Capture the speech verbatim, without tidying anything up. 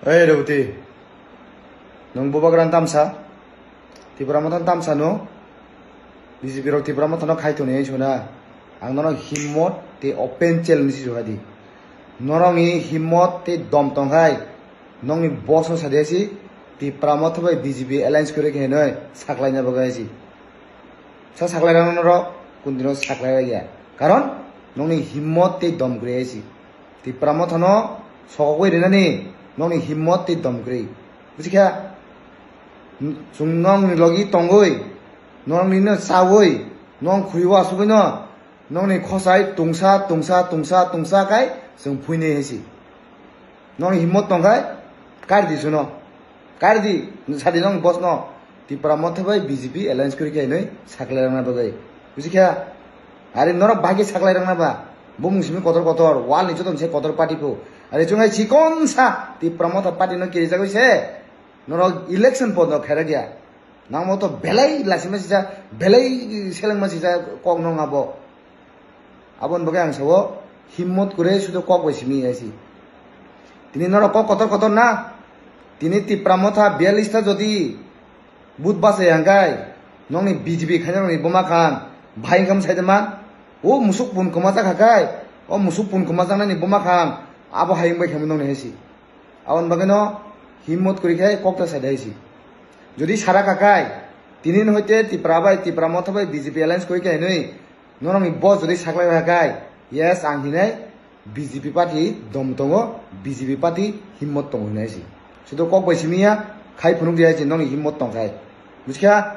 Ei Rewati, nwng bubagra tamsa, Tipra Motha tamsa no, B J P rok Tipra Motha no khai tonwi sona. Ang nono himmot tei open challenge si sohadi. Norokni himmot tei dom tongkhai, nokni boss no sadi si, Tipra Motha bai B J P alliance kwrwi khe hinwi saklaina bagwi si. Sa saklai rang norok, kundino saklai ya. Karon, nokni himmot tei dom kwrwi si. Tipra Motha no sokogwi rinani nokni himmot tei dom kwrwi. Buji kha? Chwng nokni logi tongwi, nokni no chawi, nok khuriwo asugwi no, nokni khosai tungsa, tungsa, tungsa, tungsa kai chwng phuinai hai si. Nokni himmot tongkhai, kari di suno. Kari di, sadi nokni boss no. Tipra Motha bai B J P alliance kwrwi khe hinwi saklai rangna bagwi. Buji kha? Ari norok bahai khe saklai rangna ba? Bumung simi kotor kotor, wall ni joto ni se kotor party pho. Ari chungai chikon sa Tipra Motha party no kirijagwi se. Norok election pod no khairok ya. Nangmo to belai lasima sisa, belai selengma sisa kok nong abo. Aboni bagwi ang sao, himmot kwrwi sudo kok bai simi ya si. Tini norok kok kotor kotor na. Tini Tipra Motha biyalista jodi but bachai hangkai, nokni B J P khaina nokni buma khan, bahai wngkha mwsai de man. O musuk pun kwmajak hakai, o musuk pun kwmajaknani buma khan, abo hai wngbai khamu nokni hai si. Aboni bagwi no himmot kwrwi khe kok ta sai de hai si. Jodi sara kakai, tini hoite Tipra bai, Tipra Motha bai B J P alliance kwrwi khe hinwi, norokni boss jodi saklai rwkha kai, yes, ang hinai B J P party dom tongo, B J P party himmot tongo hinai si. Sudo kok bai simi ya, khai phunuk di hai si, nokni himmot tongkhai. Buji kha?